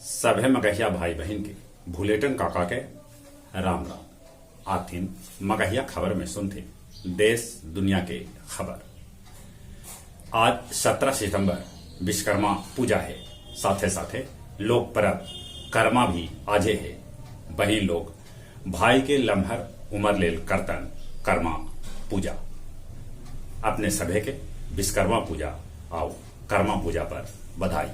सभे मगहिया भाई बहिन के भुलेटन काका के राम राम। आथिन मगहिया खबर में सुनथिन देश दुनिया के खबर। आज 17 सितंबर विश्वकर्मा पूजा है, साथे साथे लोक परब करमा भी आजे है। बहिन लोग भाई के लम्हर उमर लेल करतन करमा पूजा। अपने सभे के विश्वकर्मा पूजा आउ करमा पूजा पर बधाई।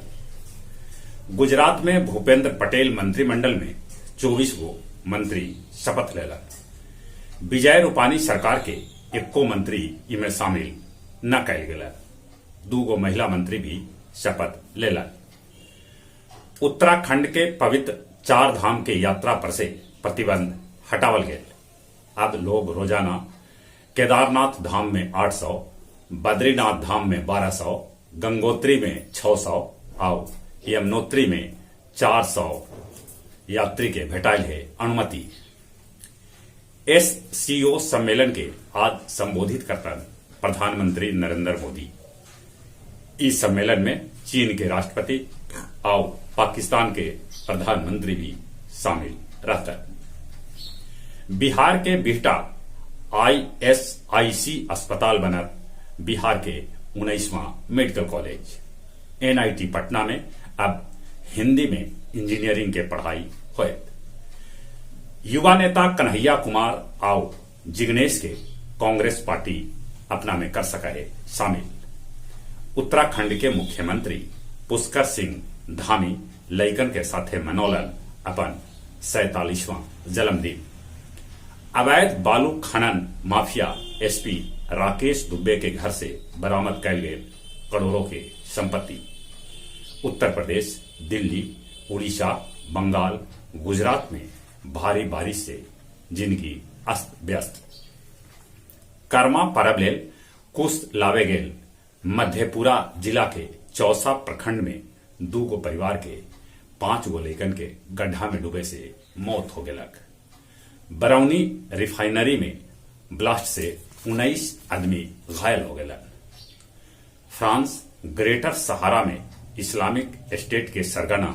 गुजरात में भूपेंद्र पटेल मंत्रिमंडल में 24 गो मंत्री शपथ लेलक। विजय रूपानी सरकार के एक्को मंत्री इमे शामिल न कैल गेलक। 2 गो महिला मंत्री भी शपथ लेलक। उत्तराखंड के पवित्र 4 धाम के यात्रा पर से प्रतिबंध हटावल गेल। अब लोग रोजाना केदारनाथ धाम में 800, बद्रीनाथ धाम में 1200, गंगोत्री में 600 और यमुनोत्री में 400 यात्री के भेटाइल है अनुमति। एससीओ सम्मेलन के आज संबोधित करता प्रधानमंत्री नरेंद्र मोदी। इस सम्मेलन में चीन के राष्ट्रपति और पाकिस्तान के प्रधानमंत्री भी शामिल रहता। बिहार के बिहटा आईएसआईसी अस्पताल बनत बिहार के 19वां मेडिकल कॉलेज। एनआईटी पटना में अब हिंदी में इंजीनियरिंग के पढ़ाई होयत। युवा नेता कन्हैया कुमार आओ जिग्नेश के कांग्रेस पार्टी अपना में कर सका है शामिल। उत्तराखंड के मुख्यमंत्री पुष्कर सिंह धामी लइकन के साथे मनौलन अपन 47वां जन्मदिन। अवैध बालू खनन माफिया एसपी राकेश दुबे के घर से बरामद कैल गेल करोड़ों के संपत्ति। उत्तर प्रदेश, दिल्ली, उड़ीसा, बंगाल, गुजरात में भारी बारिश से जिंदगी अस्त व्यस्त। कर्मा परब लेल कुश लावे गेल मधेपुरा जिला के चौसा प्रखंड में 2 गो परिवार के 5 गो लइकन के गड्ढा में डूबे से मौत हो गेलक। बरौनी रिफाइनरी में ब्लास्ट से 19 आदमी घायल हो गेलन। फ्रांस ग्रेटर सहारा में इस्लामिक स्टेट के सरगना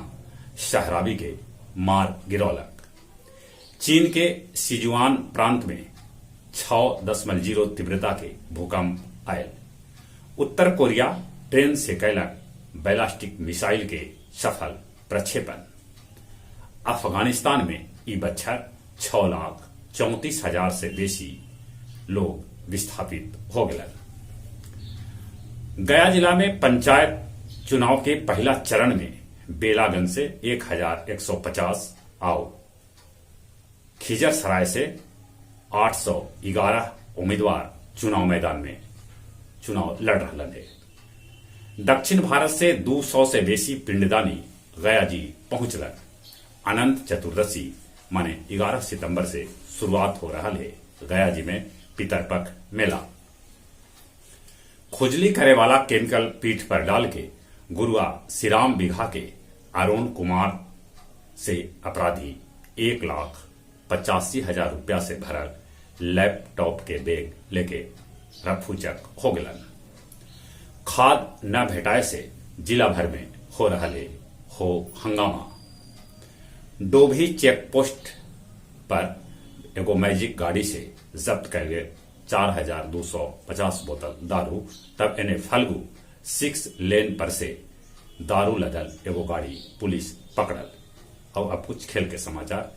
शहराबी के मार गिरौलक। चीन के सिजुआन प्रांत में 6.0 तीव्रता के भूकंप आयल। उत्तर कोरिया ट्रेन से कैलक बैलिस्टिक मिसाइल के सफल प्रक्षेपण। अफगानिस्तान में ई बच्छर 6,34,000 से बेसी लोग विस्थापित हो गए। गया जिला में पंचायत चुनाव के पहला चरण में बेलागंज से 1,150 आओ खिजरसराय से 811 उम्मीदवार चुनाव मैदान में चुनाव लड़ रहा है। दक्षिण भारत से 200 से बेसी पिंडदानी गया जी पहुंचलन। अनंत चतुर्दशी माने 11 सितंबर से शुरुआत हो रहा है गया जी में पितरपख मेला। खुजली करे वाला केमिकल पीठ पर डाल के गुरुआ सिराम बिघा के अरुण कुमार से अपराधी 1,85,000 रुपया से भरल लैपटॉप के बैग लेके रफूचक हो गलन। खाद न भेटाए से जिला भर में हो रहा हो हंगामा। डोभी चेक पोस्ट पर एगो मैजिक गाड़ी से जब्त कर गए 4,250 बोतल दारू। तब एने फल्गु 6 लेन पर से दारू लदल एगो गाड़ी पुलिस पकड़ल। और अब कुछ खेल के समाचार।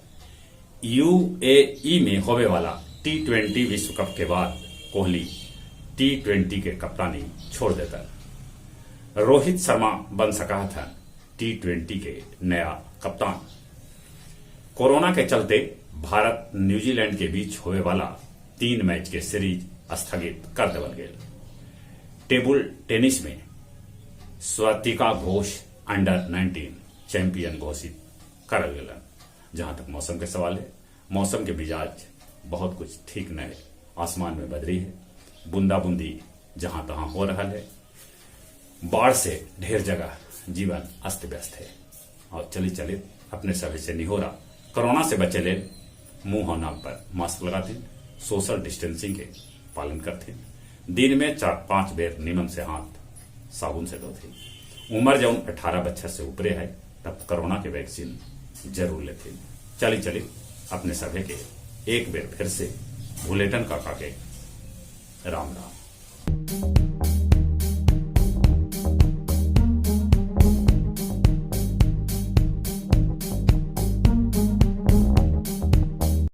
यूएई में होवे वाला T20 विश्व कप के बाद कोहली T20 के कप्तानी छोड़ देता। रोहित शर्मा बन सका था T20 के नया कप्तान। कोरोना के चलते भारत न्यूजीलैंड के बीच होवे वाला 3 मैच के सीरीज स्थगित कर देवल गेल। टेबल टेनिस में स्वातिका घोष अंडर 19 चैंपियन घोषित करल गेलन। जहां तक मौसम के सवाल है, मौसम के मिजाज बहुत कुछ ठीक न है। आसमान में बदरी है, बूंदा बूंदी जहां तहां हो रहा है। बाढ़ से ढेर जगह जीवन अस्त व्यस्त है। और चली चली अपने सभी से निहोरा, कोरोना से बचे ले मुंह और नाक पर मास्क लगाते, सोशल डिस्टेंसिंग के पालन करते, दिन में 4-5 बेर नीमन से हाथ साबुन से धोते। उम्र जौन 18 बच्चा से ऊपरे है तब कोरोना के वैक्सीन जरूर लेथिन। चली चली अपने सभे के एक बेर फिर से भुलेटन काका के राम राम।